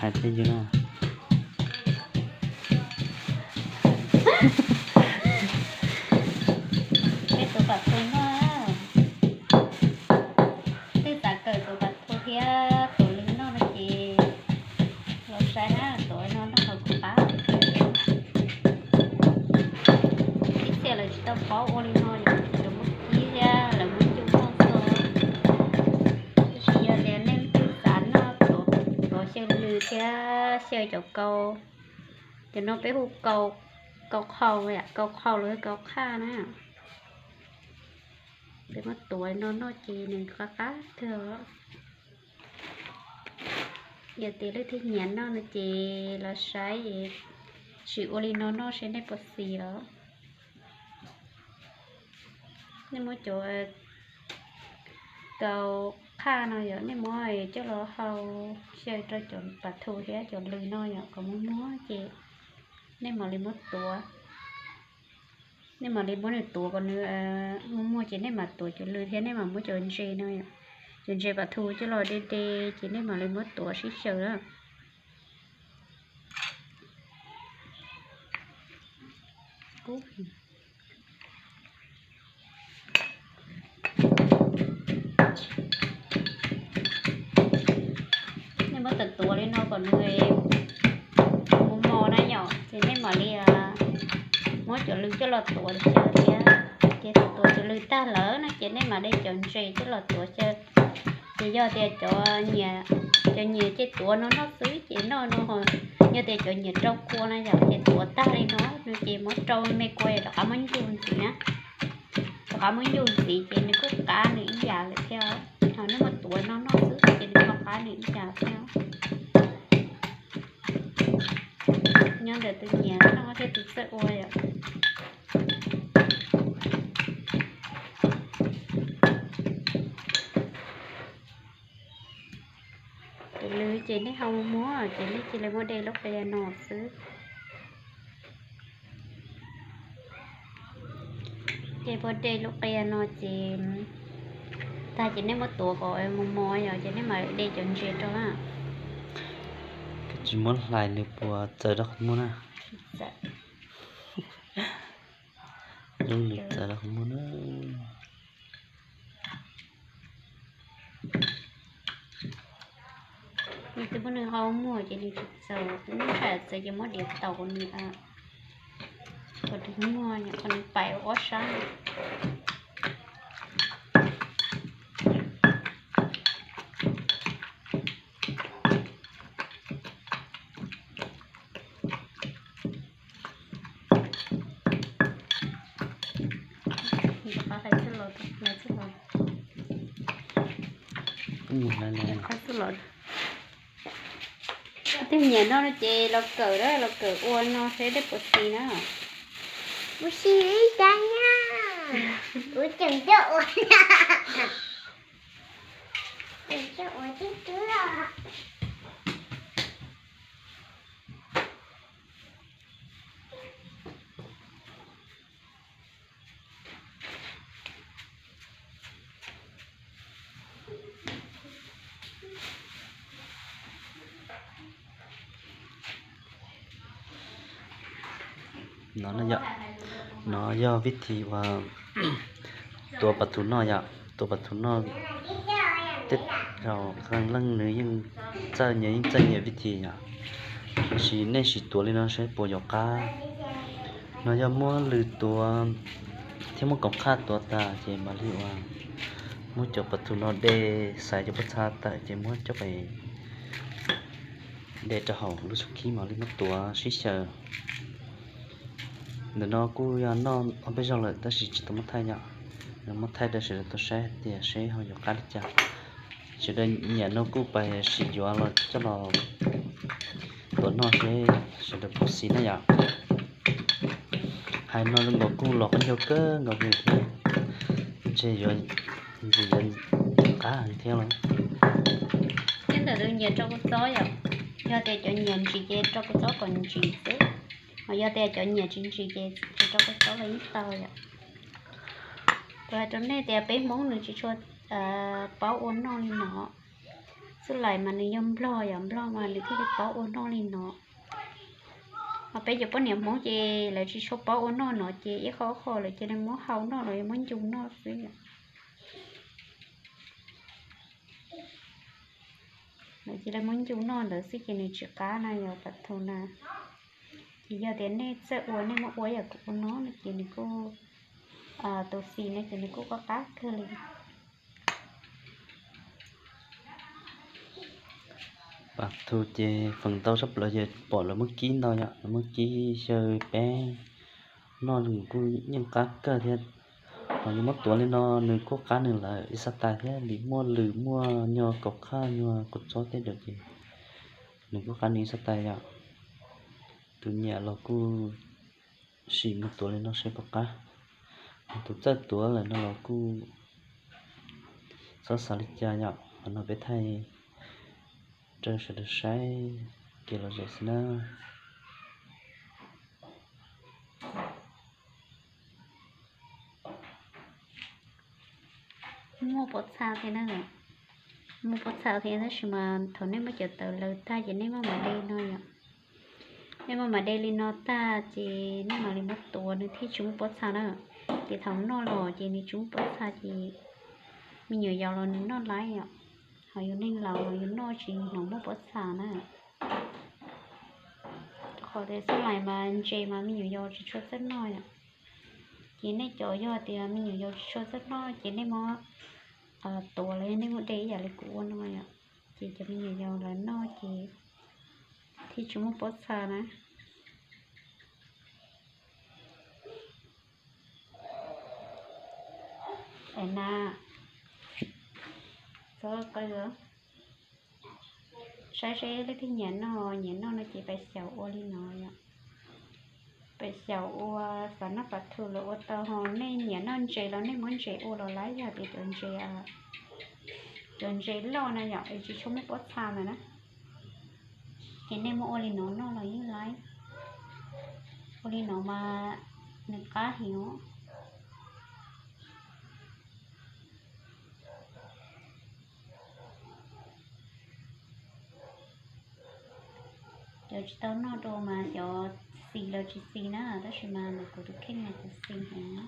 Peb tuav pas thu noj, twb xav kawm tuav pas thu thiab tuav lws noj no ces los saib na, tuav no noj los kuj qab. Ib txhia lawv tsis tau paub ua li no, lawv muab kib thiab lawv muab coj noj xwb. Tab sis yog tias nej leej twg xav noj tuav xyaw lws thiab xyaw cov kau, cov no peb hu kau qhau, kau qhau los yog kau qhaj na. Peb muab tuav no noj ces nws qab qab kawg. Yog tias leej twg nyiam noj no ces los saib, sim ua li no noj seb nej puas xis os. Nej muab cov kau qhaj no yom, nej muab coj los hau xyaw rau cov pas thu thiab cov lws no yom, kom muag muag ces nej mam li muab tuav. Nej mam li muab nws tuav kom nws muag muag ces nej mam tuav cov lws thiab nej mam muab cov ntses no, cov ntses pas thu coj los de de ces nej mam li muab tuav sib xyaw na. Nej muab tuav tuav li no kom nws mos mos na yom, ces nej mam li muab cov lws coj los tuav li xyaw thiab. Ces thaum tuav cov lws tag lawm no ces nej mam de cov ntses coj los tuav xyaw. Ces yog tias cov nyiam, cov nyiam ces tuav no noj xwb ces noj no, yog tias cov nyiam rau kua no yom ces tuav tag li no no ces muab rau me kua rov qab muab ncuj ntxiv na. Rov qab muab ncuj ntxiv ces nws kuj qab nws ib yam lawm thiab. Ho nej muab tuav no noj xwb ces nws ho qab nws ib yam thiab. Nyob ntawm tus nyiam noj thiab tus txawj ua yom. Cov lws ces nej ho muag ces nej cia li muab de lub qia no xwb. Ces muab de lub qia no ces tag ces nej muab tuav kom mos mos yom ces nej mam de cov ntses rau na. Koj tsis muab hlais nws puas txaws rau qhov muag na? Txaws. Lub nws txaws rau qhov muag na. Nws twb muab nws hau muag ces nws tsis txaws, nws txaws ces muab diav taus nws kom nws muag, kom nws pais ua ob sab. Twg nyiam no no ces los kawm, los kawm ua no seb dej puas xis na. Ua si ib cag na, kuv tseem coj ua, tseem coj ua tib twb. No, no yog vij thi uas tuav pas thu noj yom, tuav pas thu noj. Tej zaum qee leej nws yeej txawj nyiam, yeej txawj nyiam vij thi yom. Tab sis nej sim tuav li no seb puas yuav qab. No yog muab lws tuav thiab muab kaum qhaj tuav tas ces mam li uas muab cov pas thu no de, xaiv cov pob txha tawm ces muab coj pem de rau hauv lub xub khib mam li muab tuav sib xyaw. Ntawm no kuj yog noj ob peb zaug lawm tab sis tsis tau muab thaij yom. Muab thaij rau sawv daws tau saib tias seb ho yuav qab li cas. Sawv daws nyiam no kuj pais sim yuav los coj los tuav noj seb sawv daws puas xis na yom. Hais no zoo nkaus kuj los qab ncauj kawg nkaus li thiab, ntshe yuav, ntshe yuav qab heev thiab los. Thiab ntawm tus nyiam rau kua txob yom, yog tias cov nyiam ntsim ces rau kua txob kom ntsim xwb, ho yog tias cov nyiam tsis ntsim ces tsis rau kua txob los yeej tau yom. Kuv hais rau nej tias peb Hmoob nws tsis tshua paub ua noj li no. Xub lais mas nws yog nplog, yog nplog mas nws thiaj li paub ua noj li no. Ho peb cov poj niam Hmoob ces lawv tsis tshua paub ua noj no ces ib qho qho lawv cia li muab hau noj los yog muab ncu noj xwb. Lawv cia li muab ncu noj ntawd xwb ces nws tsis qab na, yog pas thu na. Ces yog tias nej txawj ua, nej muab ua yam kuv ua no no ces nws kuj, tus xis no ces nws kuj qab qab kawg li. Pas thu ces feem ntau sab plaws ces pom lawv muab kib ntau yom, lawv muab kib xyaw peb noj nws kuj yeej qab kawg thiab. Ho yus muab tuav li no nws kuj qab nws lawm ib xab tais thiab, li muaj lwm muaj nyuag kaum qhaj nyuag kaum txob tej ntawd ces nws kuj qab nws ib xab tais yom. Tus nyiam los kuj sim mus tuav li no saib puas qab. Tus txawj tuav lawm no los kuj txhob xav li cas yom. Qhov no peb thaij rau sawv daws saib kev lom zem xwb na. Muaj pob txha thiab na, muaj pob txha thiab tab sis mas thaum nej muab cov tawv lawv tag ces nej maj mam de no yom. Nej maj mam de li no tag ces nej mam li muab tuav nws thiaj tsis muaj pob txha na. Ces thaum noj los ces nws tsis muaj pob txha ces me nyuam yaus los nws noj laib yom. Ho yus neeg laus los yus noj tsis hnov muaj pob txha na. Qhov tias xub lais mas ntses mas me nyuam yaus tsis tshua txawj noj yom. Ces nej cov yog tias me nyuam yaus tsis tshua txawj noj ces nej muab tuav los yog nej muab de ib yam li kuv ua no yom. Ces cov me nyuam yaus lawv noj ces thiaj tsis muaj pob txha na. Es na, txhob qw, saib seb leej twg nyiam noj, nyiam noj no ces pais xyaum ua li no yom. Pais xyaum ua, xav noj pas thu los ua tau, ho nej nyiam noj ntses los nej muab ntses ua los laib, yog tias cov ntses, cov ntses loj na yom, es tsis tshua muaj pob txha ntawd na. Ces nej muab ua li no noj los yeej laib. Ua li no mas nws qab heev os. Cov tsis tau noj dua mas xyov xis los tsis xis na, tab sis mas ntawm kuv tus kheej mas kuv xis heev.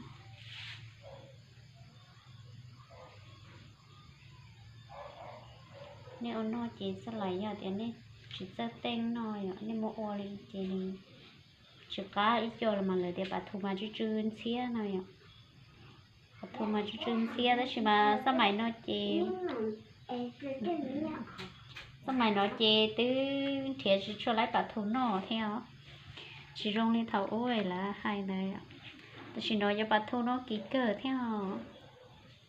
Nej ua noj ces txoj lais yog tias nej tsis txawj teej noj yom, nej muab ua li ces nws tsis qab ib co los mas lawv tias pas thu mas tsw tsw ntxhiab no yom. Pas thu mas tsw tsw ntxhiab tab sis mas xab mais no ces, xab mais no ces twb nrhiav tsis tshua laib pas thu noj thiab os. Tsis zoo li thaum ub lawv hais ntawd. Tam sim no cov pas thu no kim kawg thiab os.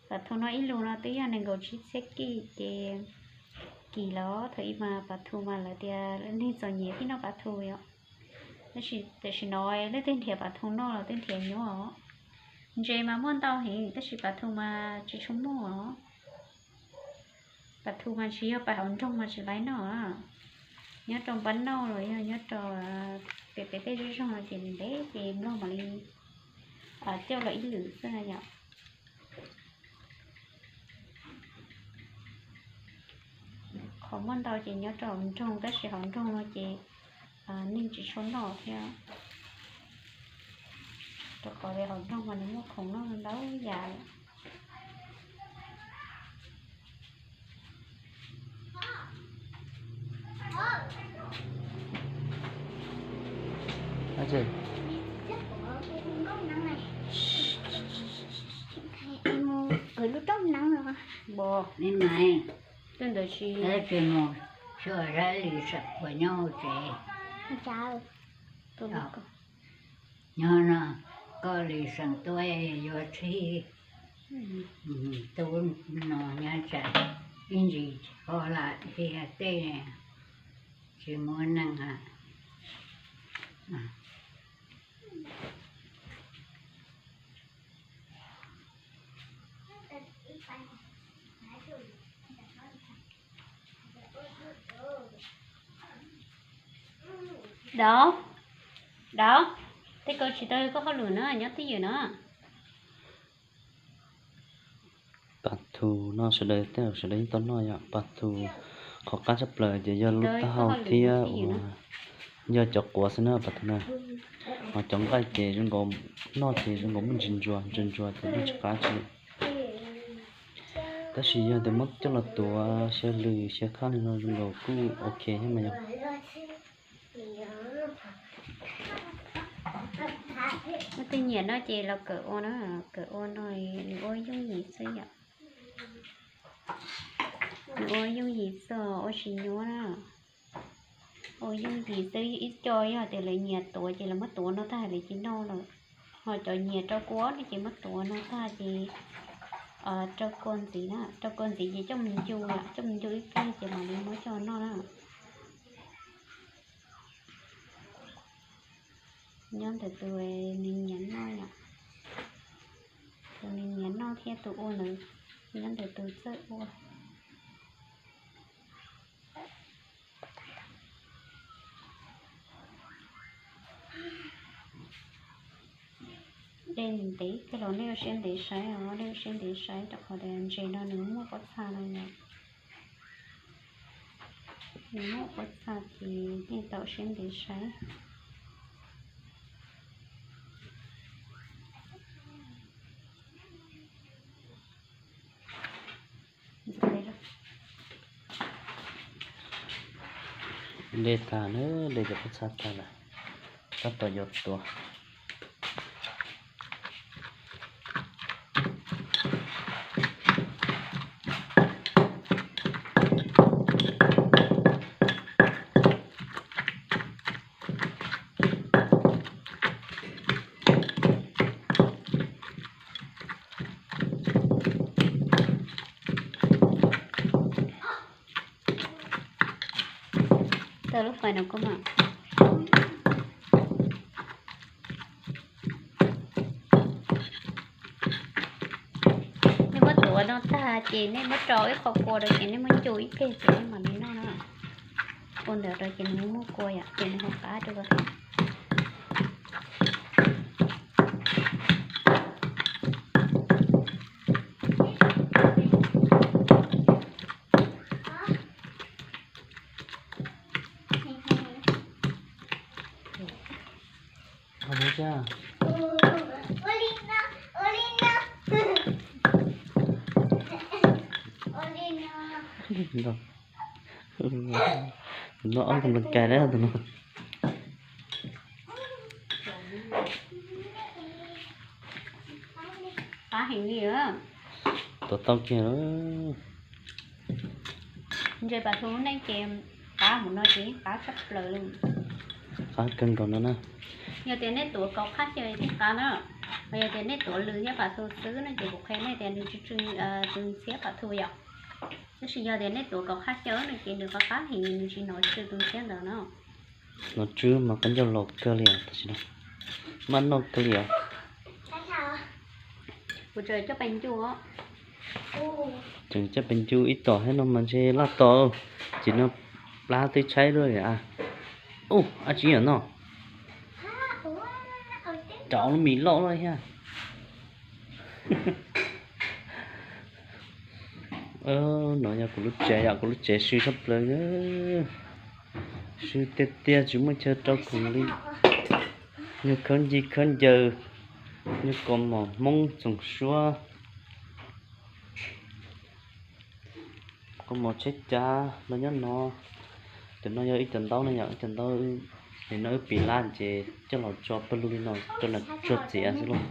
Pas thu no ib lus no twb yog nees nkaum tsib txhiab kij ces kim los thaum ub mas pas thu mas lawv tias neeg txom nyem thiaj noj pas thu yom. Tab sis tam sim no leej twg nrhiav pas thu noj los twb nrhiav nyuaj os. Ntses mas muaj ntau heev tab sis pas thu mas tsis tshua muaj os. Pas thu mas tsis yog pas hauv nroog mas tsis laib noj. Nyob rau npab nauj los yog nyob rau pem pem tej zej zog no ces ntev ces nplog mam li coj los ib lwm xwb na yom. Qhov muaj ntau ces nyob rau hauv nroog tab sis hauv nroog no ces neeg tsis tshua noj thiab. Rau qhov tias hauv nroog mas nws muaj khoom noj ntau yam. Tus ntawd tsis, sua sab li sawv puas nyob hauv tsev. Nyob no koj li seem tuaj yuav txhij, tub no nyob tsam ib ntsis koj lam tiag tej tsis muaj neeg. Dov, Dov, tej ko tsis tau koj hauj lwm na, nyob twj ywm na. Pas thu no sawv daws tej zaum sawv daws yeej tau noj yom, pas thu Qhov qab tshaj plaws ces yog lub taub hau thiab uas yog cov quav xwb na pas tug na. Ho cov nqaij ces zoo nkaus, noj ces zoo nkaus muaj ntsis ntsuas ntsuas ntsuas ces noj tsis qab tsi. Tab sis yog tias muab coj los tuav xyaw lws xyaw khab li no zoo nkaus kuj ok thiab mas yog. Leej twg nyiam noj ces los kawm ua na, kawm ua no nws ua yooj yim xwb yom. Nws ua yooj yim xwb, ua tsis nyuaj na. Ua yooj yim xwb, ib co yog tias lawv nyiam tuav ces lawv muab tuav no tag lawv cia noj lawm. Ho cov nyiam rau kua no ces muab tuav no tag ces rau kua ntxiv na, rau kua ntxiv ces coj mus ncu, coj mus ncu ib pliag ces mam li muab coj noj na. Nyob ntawm tus nws nyiam noj yom, tus nws nyiam noj thiab tus ua ntawd, nyob ntawm tus txawj ua. Dej ntev kawg los nej ua siab ntev saib os, nej ua siab ntev saib rau qhov tias ntses no nws muaj pob txha no yom. Nws muaj pob txha ces nej tau siab ntev saib. Dej tag na, dej cov pob txha tag lawm, tab tom yuav tuav. Tau lub fais no kuj mam. Nej muab tuav no tag ces nej muab rau ib qho kua rau ces nej muab ncu ib pliag ces nej mam li noj na. Ua ntawd rau ces nws muaj kua yom, ces nws ho qab rau koj. Tus no ob nkag nplas kais na tus no. Qab heev li. Tuav tau kiag. Ntses pas thu lub neej ces qab mus no ces yeej qab tshaj plaws li. Qab kawg nkaus no na. Yog tias nej tuav kaus qab xyaw thiaj qab na, ho yog tias nej tuav lws thiab pas thu xwb no ces kuv qhia nej tias nws tsw tsw tus ntxhiab pas thu yom. Tab sis yog tias nej tuav kaus qab xyaw no ces nws qab qab heev, nws tsis hnov tsw tus ntxhiab ntawd no. Hnov tsw mas qab ncauj laus kawg li os tam sim no. Maj noj kawg li os. Kuv tseem coj pes ncu. Tseem coj pes ncu ib tom thiab no mas ntshe laj to. Ces no plab twb tshaib luaj li a. Ub, ab tsi yom no. Rau lub mis loj loj thiab. No yog kuv lub tsev yom, kuv lub tsev sw tshaj plaws. Sw tiag tiag tsis muaj chaw rau khoom li. Nyuag khaub ncig khaub ncaws, nyuag kaus mom hmoob txoom suab, kaus mom tsheb cav los nyob no. Cov no yog ib cov ntaub no yom, ib cov ntaub, nim no wb piv lab ces coj los tso pawg lug li no rau nram tsua txiav xwb lauj.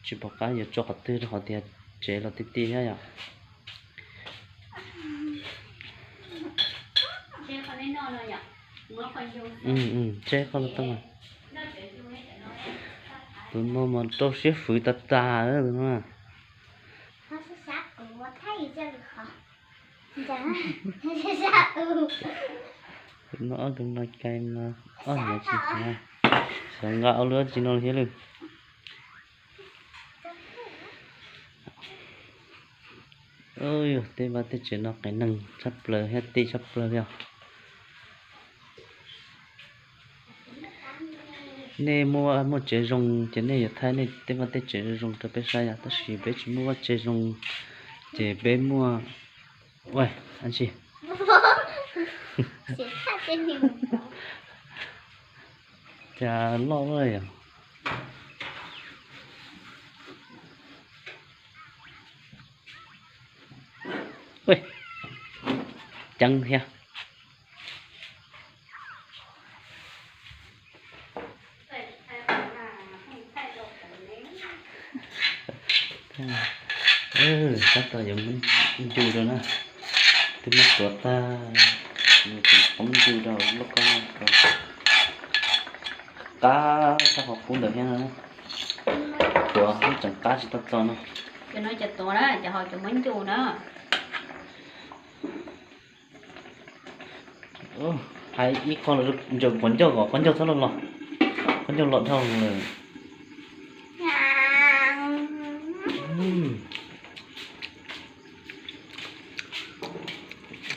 Tsis pom qab yuav tso qhov twg rau qhov tias tsev los ti ti thiab yom. Tseb qhov no tau. Tus no mas rau siab fwv tas tas tus no. Tus no ob tug no cai no, ob niam tsis xav nqa ua lub dab tsi no thiab lawm. Yog tej vaj tej tsev no qias neeg tshaj plaws thiab tij tshaj plaws li os. Nej muaj vaj muaj tsev zoo ces nej yuav thaij nej tej vaj tej tsev zoo zoo rau peb saib yom, tab sis peb tsis muaj vaj tsev zoo ces peb muaj, ua, ab tsi, Cas loj yom. Ceev thiab. Tab tom yuav muab ncu rau na. Twb muab tuav tag, nws tseem qab muab ncu rau lub kob no. Qab tshaj qhov qub ntawd thiab no. Tuav tseem qab tsis tau txog no. Cov no cov tuav na, cov hauv cov muab ncu na. Hais ib qho los ntsaws quav ncauj kom quav ncauj txhob los los, quav ncauj los dhau lawm.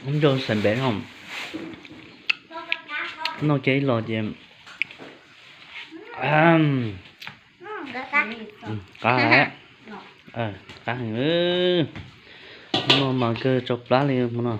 Ncauj xav npev no, noj kiag ib los ces qab, qab heev. Noj mas kawg tsau plab li hmo no.